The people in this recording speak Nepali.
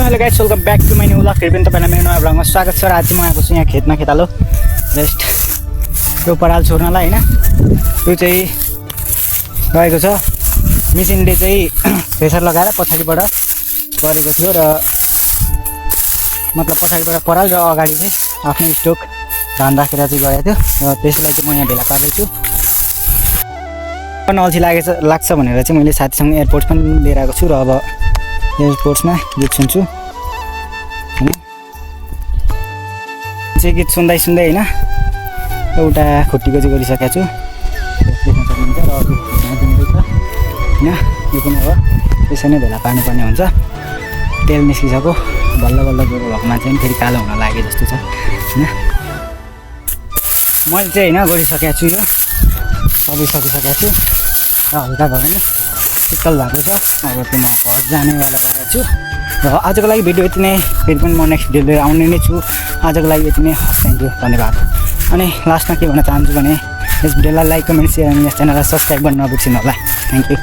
So hello guys, welcome back to my new vlog. फेरि पनि तपाईँलाई मेरो नयाँ भ्लगमा स्वागत छ। र आज म आएको छु यहाँ खेतमा खेतालो जस्ट त्यो पराल छोड्नलाई होइन। त्यो चाहिँ रहेको छ मेसिनले चाहिँ प्रेसर लगाएर पछाडिबाट गरेको थियो र मतलब पछाडिबाट पराल र अगाडि चाहिँ आफ्नो स्टोक धान राखेर चाहिँ गरेको थियो र त्यसलाई चाहिँ म यहाँ भेला पार्दैछु। अल्छी लाग्छ भनेर चाहिँ मैले साथीसँग एयरपोर्ट पनि लिएर आएको छु र अब एयरपोर्ट्समा गीत सुन्छु होइन। चाहिँ गीत सुन्दै सुन्दै होइन एउटा खुट्टीको चाहिँ गरिसकेको छु देख्न सक्नुहुन्छ र अर्को दिँदैछ होइन। यो पनि अब त्यसै नै भेला पार्नुपर्ने हुन्छ। तेल निस्किसक्यो, बल्ल बल्ल गोरु भएको मान्छे पनि फेरि कालो हुन लाग्यो जस्तो छ होइन। मैले चाहिँ होइन गरिसकेको छु, यो सबै सकिसकेको छु र हल्का भयो भने शीतल भएको छ। अब त्यो म घर जानेवाला भएको छु र आजको लागि भिडियो यति नै। फेरि पनि म नेक्स्ट भिडियो लिएर आउने नै छु। आजको लागि यति नै, थ्याङ्क यू, धन्यवाद। अनि लास्टमा के भन्न चाहन्छु भने यस भिडियोलाई लाइक, कमेन्ट, सेयर अनि यस च्यानललाई सब्सक्राइब गर्न नबिर्सिनु होला। Thank you.